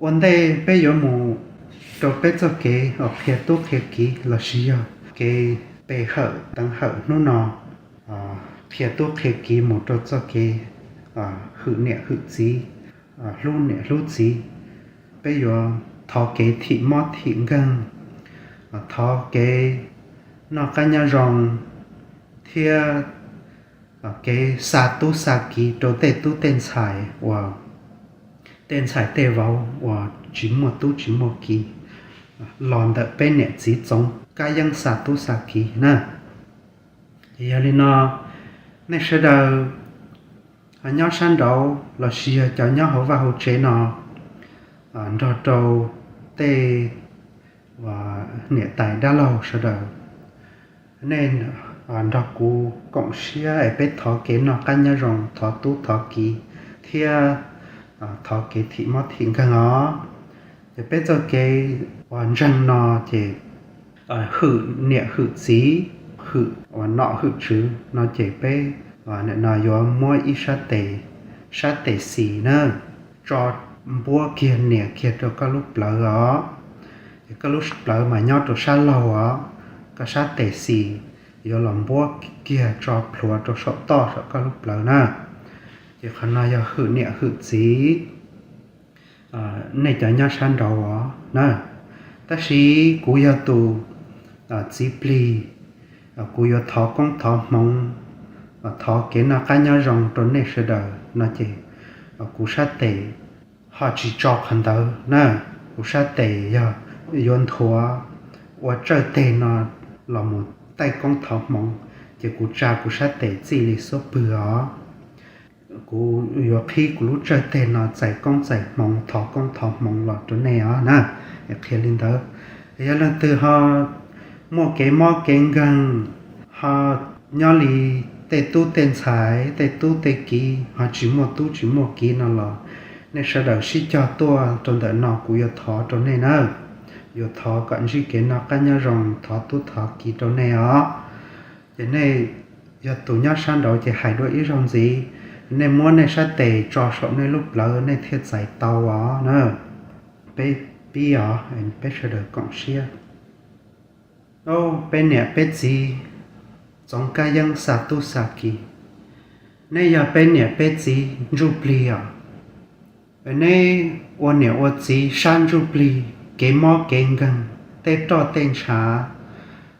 Ua ntej peb yuav mus rau peb txoj kev uas qhia tub qhia kiv los sis yog kev pe hawm teev hawm hnub no, qhia tub qhia kiv mus rau txoj kev hwm niam hwm txiv, hlub niam hlub txiv, peb yuav thov kev thim mob thim nkeeg, thov kev noj qab nyob zoo, thiab kev xa tub xa kiv rau tej tub tej ntxhais uas tej ntxhais tej vauv uas tsis muaj tub tsis muaj kiv los ntawm peb niam txiv Txoov Kab Yeeb xa tub xa kiv na. Ces yog li no, nej sawv daws nyob sab nraud los sis yog cov nyob hauv vaj hauv tsev no, nrog rau tej niam tais dab laug sawv daws, nej nrog kuv koom siab es peb thov kev noj qab nyob zoo, thov tub thov kiv, thiab thov kev thim mob thim nkeeg os. Ces peb txoj kev uas ntseeg no ces hwm niam hwm txiv, hwm uas nom hwm tswv no ces peb nim no yuav muab ib sab tes, sab tes xis na, tso npuab kiag nias kiag rau koj lub plawv os. Ces koj lub plawv mas nyob rau sab laug os, koj sab tes xis yuav los npuab kiag tso plhuav rau saum toj saum koj lub plawv na. Ces qhov no yog hwm niam hwm txiv, nej cov nyob sab nraud os na. Tab sis kuv yog tus txiv plig, kuv yuav thov koob thov hmoov, thov kev noj qab nyob zoo rau nej sawv daws no ces kuv sab tes ho tsis tso qhov ntawd na. Kuv sab tes yog yuav nthuav ua tsawj teg no los mus taij koob thov hmoov, ces kuv tsa kuv sab tes txij li xub pwg os. Kuv yuav qhib kuv lub tsawj teg no txais koob txais hmoov, thov koob thov hmoov los rau nej os na. Qhia li ntawd, yog leej twg ho muaj kev mob kev nkeeg, ho nyob li tej tub tej ntxhais tej tub tej kiv ho tsis muaj tub tsis muaj kiv no los nej sawv daws sib cog tuaj rau ntawm no kuv yuav thov rau nej na. Yuav thov kom ntsib kev noj qab nyob zoo, thov tub thov kiv rau nej os. Ces nej yog tus nyob sab nraud ces hais dua ib zaug ntxiv, nej muab nej sab tes tso saum nej lub plawv nej thiaj txais tau os na. Peb pib os, peb sawv daws koom siab. Peb niam peb txiv Txoov Kab Yeeb xa tub xa kiv, neb yog peb niam peb txiv ntsuj plig os. Neb ua niam ua txiv sab ntsuj plig, kev mob kev nkeeg, tej roj tej ntshav,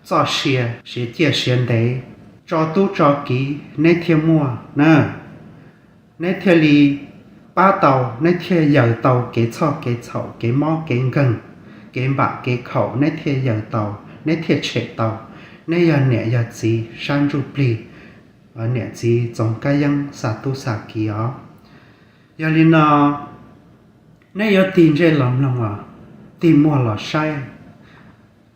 txoj sia siav ciaj siav ntev, tso tub tso kiv neb thiaj muaj na. Neb thiaj li pab tau, neb thiaj yaws tau kev txhoj kev txhaum, kev mob kev nkeeg, kev npam kev khaum, neb thiaj yaws tau, neb thiaj tshem tau. Neb yog niam yog txiv sab ntsuj plig, niam txiv Txoov Kab Yeeb xa tub xa kiv os. Yog li no, neb yuav tig ntsej los mloog os, tig muag los saib,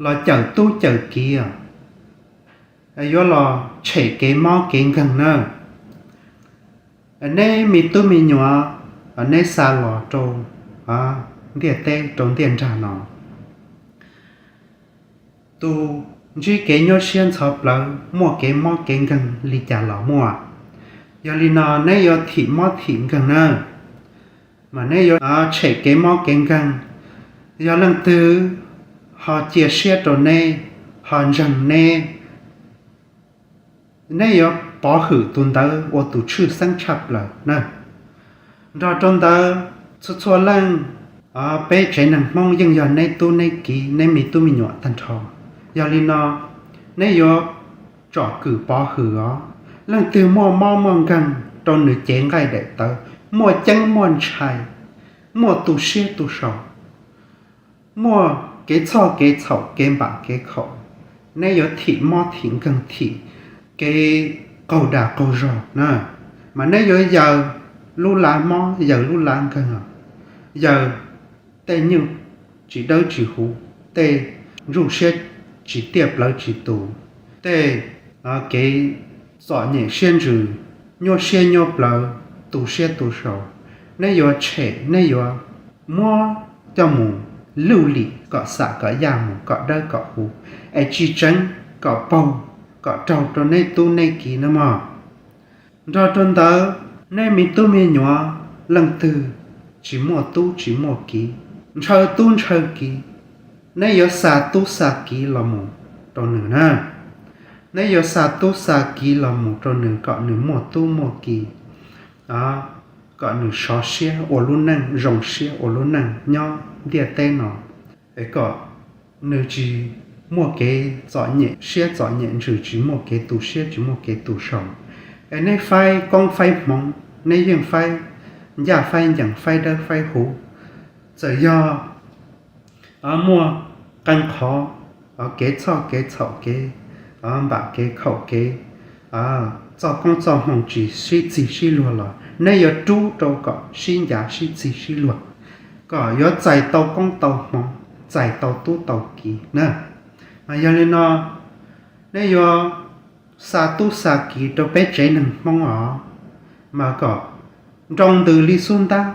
los cawm tub cawm kiv os, yuav los tshem kev mob kev nkeeg na. Neb me tub me nyuam, neb xa los rau ntiaj teb rau ntiaj nrag no, tus ntsib kev nyuaj siab ntxhov plawv muaj kev mob kev nkeeg li cas los muaj. Yog li no neb yuav thim mob thim nkeeg na, mas neb yuav tshem kev mob kev nkeeg. Yog leej twg ho cia siab rau neb, ho ntseeg neb, neb yuav pov hwm tus ntawd ua tus tshwj xeeb tshaj plaws na. Nrog rau ntawd, txhua txhua leej, peb tsev neeg Hmoob yeej yog neb tub neb kiv, neb me tub me nyuam tag nrho. Yog li no, neb yuav tsom kwm pov hwm os. Leej twg muaj mob muaj nkeeg rau nws cev nqaij daim tawv, muaj ceeb muaj ntshai, muaj tu siab tu sau, muaj kev txhoj kev txhaum kev npam kev khaum, neb yuav thim mob thim nkeeg, thim kev qaug dag qaug zog na, mas neb yuav yaws lub lav mob yaws lub lav nkeeg, yaws tej nyuj tsis dawb tsis huv, tej ntsuj siab tsis tiaj plawv tsis tus, tej kev txom nyem siab ntsws, nyuaj siab nyuaj plawv, tu siab tu sau, neb yuav tshem, neb yuav muab coj mus luj lim kom xam kom yaj mus kom dawb kom huv, es tsis tseev kom paug kom raug rau neb tub neb kiv na mog. Nrog rau ntawd, neb me tub me nyuam leej twg tsis muaj tub tsis muaj kiv, ntshaw tub ntshaw kiv, neb yuav xa tub xa kiv los mus rau nws na. Neb yuav xa tub xa kiv los mus rau nws kom nws muaj tub muaj kiv, kom nws sov siab ua lub neej, zoo siab ua lub neej nyob ntiaj teb no, es kom nws tsis muaj kev txom nyem siab txom nyem ntsws, tsis muaj kev tu siab tsis muaj kev tu zoo. Es neb faib koob faib hmoov, neb yeej faib ncaj faib ncees, faib dawb faib huv. Txawm yog muaj qee qhov kev txhoj kev txhaum, kev npam kev khaum, kev txoj koob txoj hmoo tsis sib txig sib luag los neb yuav rub rau kom sib ncav sib txig sib luag, kom yuav txais tau koob tau hmoov, txais tau tub tau kiv na. Mas yog li no, neb yuav xa tub xa kiv rau peb tsev neeg Hmoob os, mas kom nroo ntws li xub ntab,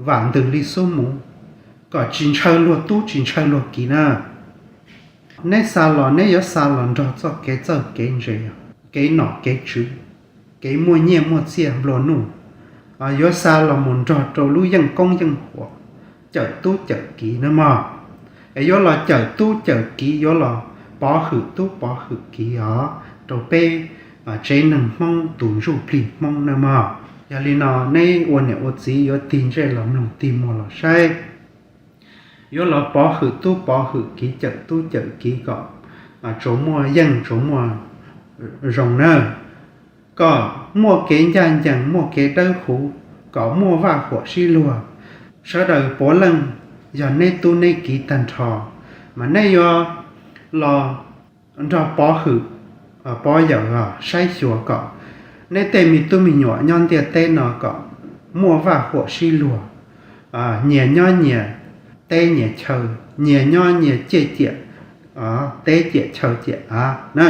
vam ntws li xub muv, kom tsis ntshaw luag tub tsis ntshaw luag kiv na. Neb xa los neb yuav xa los nrog txoj kev txawj kev ntse, kev nom kev tswv, kev muaj nyiaj muaj txiaj nplua nuj, yuav xa los mus nrog rau lub yeej koob yeej huam, cawm tub cawm kiv na mog. Es yuav los cawm tub cawm kiv, yuav los pov hwm tub pov hwm kiv os rau peb tsev neeg Hmoob tus ntsuj plig Hmoob na mog. Yog li no neb ua niam ua txiv yuav tig ntsej los mloog tig muag los saib. Yuav los pov hwm tub pov hwm kiv, cawm tub cawm kiv kom tsuas muaj yeej tsuas muaj zoo na, kom muaj kev ncaj ncees muaj kev dawb huv, kom muaj vaj huam sib luag. Sawv daws puav leej yog neb tub neb kiv tag nrho, mas neb yuav los nrog pov hwm pov yawm saib xyuas kom neb tej me tub me nyuam nyob ntiaj teb no kom muaj vaj huam sib luag, nyias nyob nyias teb nyias chaw, nyias nyob nyias ciaj ciam teb ciam chaw ciam av na,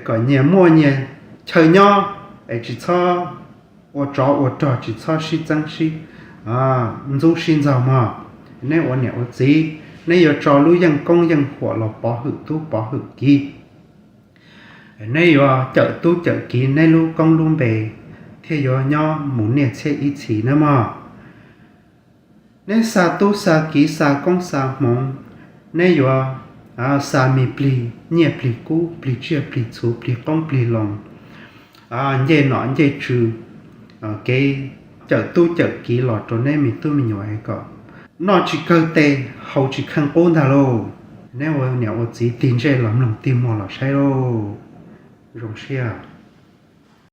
kom nyias muaj nyias chaw nyob, es tsis txhob ua tsov ua rog, tsis txhob sib txeeb sib ntxub sib ntxaug mog. Neb ua niam ua txiv, neb yuav tso lub yeej koob yeej huam los pov hwm tub pov hwm kiv. Neb yuav cawm tub cawm kiv neb lub koob lub npe thiaj yuav nyob mus niaj txhiab ib txhis na mog. Neb xa tub xa kiv xa koob xa hmoov, neb yuav xa me plig nyiaj plig kub, plig tsiaj plig txhu, plig qoob plig loo, ncej nom ncej tswv, kev cawm tub cawm kiv los rau neb me tub me nyuam es kom noj tsis kawg tes haus tsis kheej qub ntag lauj. Neb ua niam ua txiv tig ntsej los mloog tig muag los saib lauj. Zoo siab.